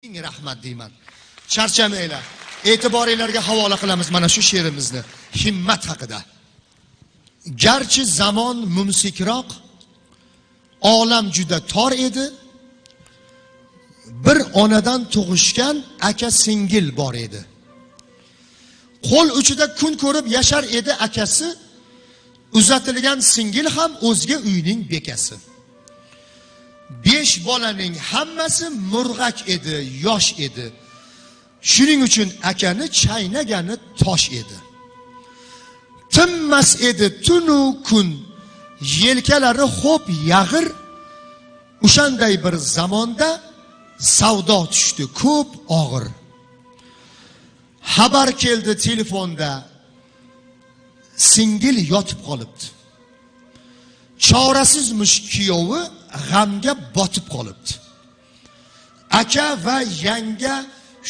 Ming rahmat deyman. Charchamanglar. E'tiboringlarga havola qilamiz mana shu she'rimizni himmat haqida. Garchi zamon mumsikroq, olam juda tor edi. Bir onadan tug'ishgan aka singil bor edi. Qo'l uchida kun ko'rib yashar edi akasi, uzatilgan singil ham o'zga uyning bekasi. 5 bolaning hammasi murg'ak edi, yosh edi. Shuning uchun akani chaynagani tosh edi. Tinmas edi tunu kun, yelkalari xo'p yag'ir. O'shanday bir zamonda savdo tushdi ko'p og'ir. Xabar keldi telefonda, singil yotib qolibdi. Chorasizmish kuyovi g'amga botib qolibdi. Aka va yanga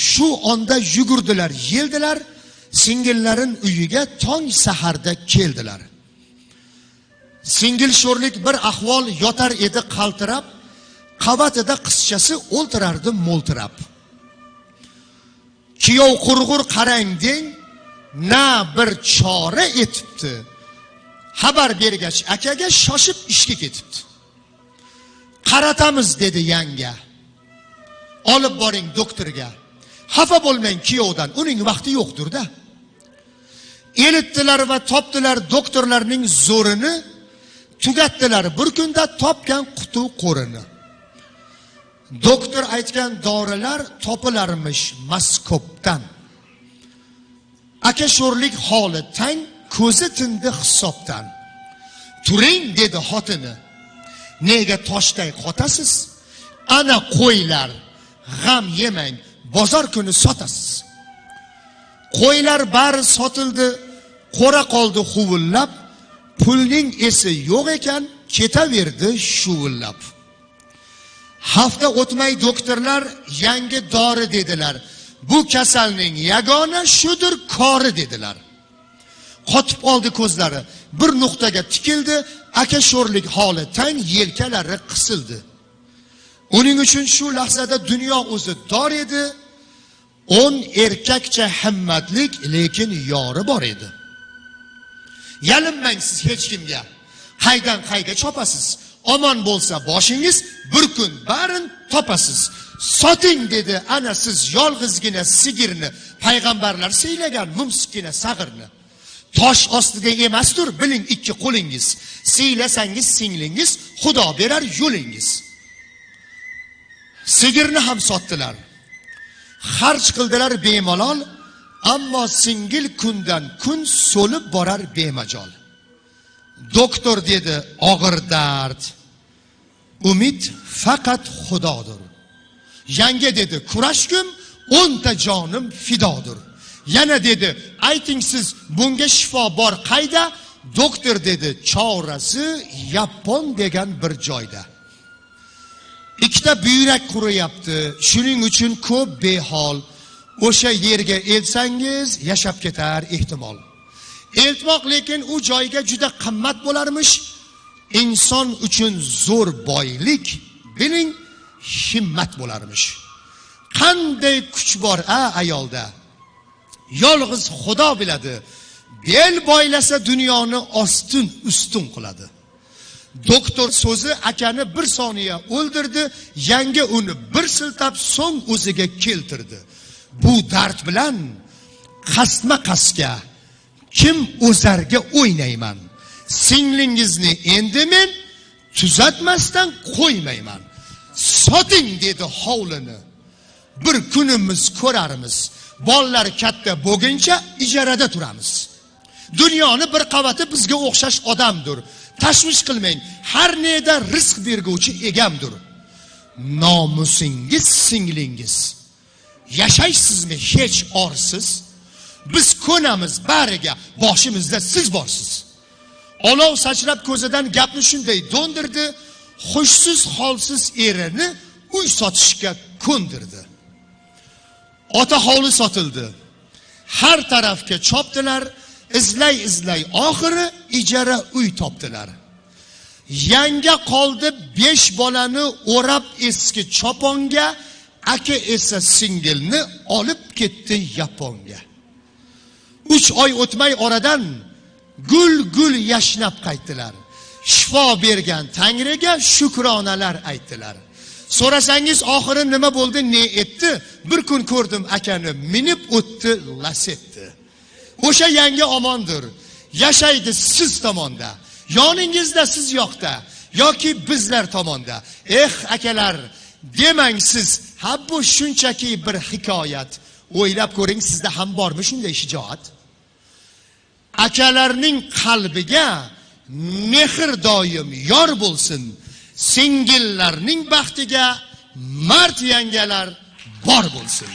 shu onda yugurdilar, yeldilar, singillarin uyiga tong saharda keldilar. Singil sho'rlik bir ahvol yotar edi qaltirab, qavatida qizchasi o'ltirardi mo'ltirab. Kuyov qurg'ur qarang deng, na bir chora etibdi. Xabar bergach akaga shoshib ishga ketibdi. Qaratamiz dedi yanga. Olib boring doktorga. Xafa bo'lmang kuyovdan, uning vaqti yo'qdir-da. Elitdilar va topdilar doktorlarning zo'rini, tugatdilar bir kunda topgan qutu qo'rini. Doktor aytgan dorilar topilarmish Moskobdan. Aka sho'rlik holi tang, ko'zi tindi hisobdan. Turing dedi xotini. Nega toshday qotasiz? Ana qo'ylar, g'am yemang, bozor kuni sotasiz. Qo'ylar bari sotildi, qo'ra qoldi huvillab, pulning esi yo'q ekan, ketaverdi shuvillab. Hafta o'tmay doktorlar yangi dori dedilar. Bu kasalning yagona shudir kori dedilar. Qotib oldi ko'zlari, bir nuqtaga tikildi, aka sho'rlik holi tang, yelkalari qisildi. Uning uchun shu lahzada dunyo o'zi dor edi. 10 erkakcha himmatlik, lekin yori bor edi. Yalinmang siz hech kimga. Qaydan qayga chopasiz? Omon bo'lsa boshingiz, bir kun barin topasiz. Soting dedi ana siz yolg'izgina sigirni, payg'ambarlar siylagan mumsikgina sag'irni. Tosh ostida emasdir, biling ikki qo'lingiz. Siylasangiz singlingiz, Xudo berar yo'lingiz. Sigirni ham sotdilar. Xarj qildilar bemalol, ammo singil kundan kun so'lib borar bemajol. Doktor dedi og'ir dard, umid faqat Xudodir. Yanga dedi kurashgim, 10 ta jonim fidodir. Yana dedi ayting siz bunga shifo bor qayda? Doktor dedi chorasi Yapon degan bir joyda. 2 ta buyrak quriyapti, shuning uchun ko'p behol. O'sha yerga elsangiz yashab ketar ehtimol. Eltmoq lekin u joyga juda qimmat bo'larmish. Inson uchun zo'r boylik, biling, himmat bo'larmish. Qanday kuch bor a ayolda? Yolg'iz Xudo biladi. Bel boylasa dunyoni ostin ustun qiladi. Doktor so'zi akani bir soniya o'ldirdi, yanga uni bir siltab so'ng o'ziga keltirdi. Bu dard bilan qasdma qasdga kim o'zarga o'ynayman. Singlingizni endi men tuzatmasdan qo'ymayman. Soting dedi hovlini. Bir kunimiz ko'rarmiz. Bolalar katta bo'lguncha ijarada turamiz. Dunyoni bir qavati bizga o'xshash odamdir. Tashvish qilmang, har neda rizq berguvchi egamdir. Nomusingiz singlingiz. Yashaysizmi hech orsiz? Biz ko'namiz bariga, boshimizda siz borsiz. Olov sachrab ko'zidan gapni shunday do'ndirdi, hushsiz holsiz erini uy sotishga ko'ndirdi. Ota hovli sotildi. Har tarafga chopdilar, izlay izlay oxiri ijara uy topdilar. Yanga qoldi 5 bolani o'rab eski choponga, Aka esa singilni olib ketdi Yaponga. 3 oy o'tmay oradan gul gul yashnab qaytdilar. Shifo bergan Tangriga shukronalar aytdilar. So'rasangiz oxiri nima bo'ldi, ne etdi? Bir kun ko'rdim akani minib o'tdi Lasetti. O'sha yangi omondir. Yashaydi siz tomonda. Yoningizda, siz yoqda yoki bizlar tomonda. Eh akalar, demang siz, ha bu shunchaki bir hikoyat. O'ylab ko'ring, sizda ham bormi shunday shijoat? Akalarning qalbiga mehr doim yor bo'lsin. Singillarning baxtiga mard yangalar bor bo'lsin.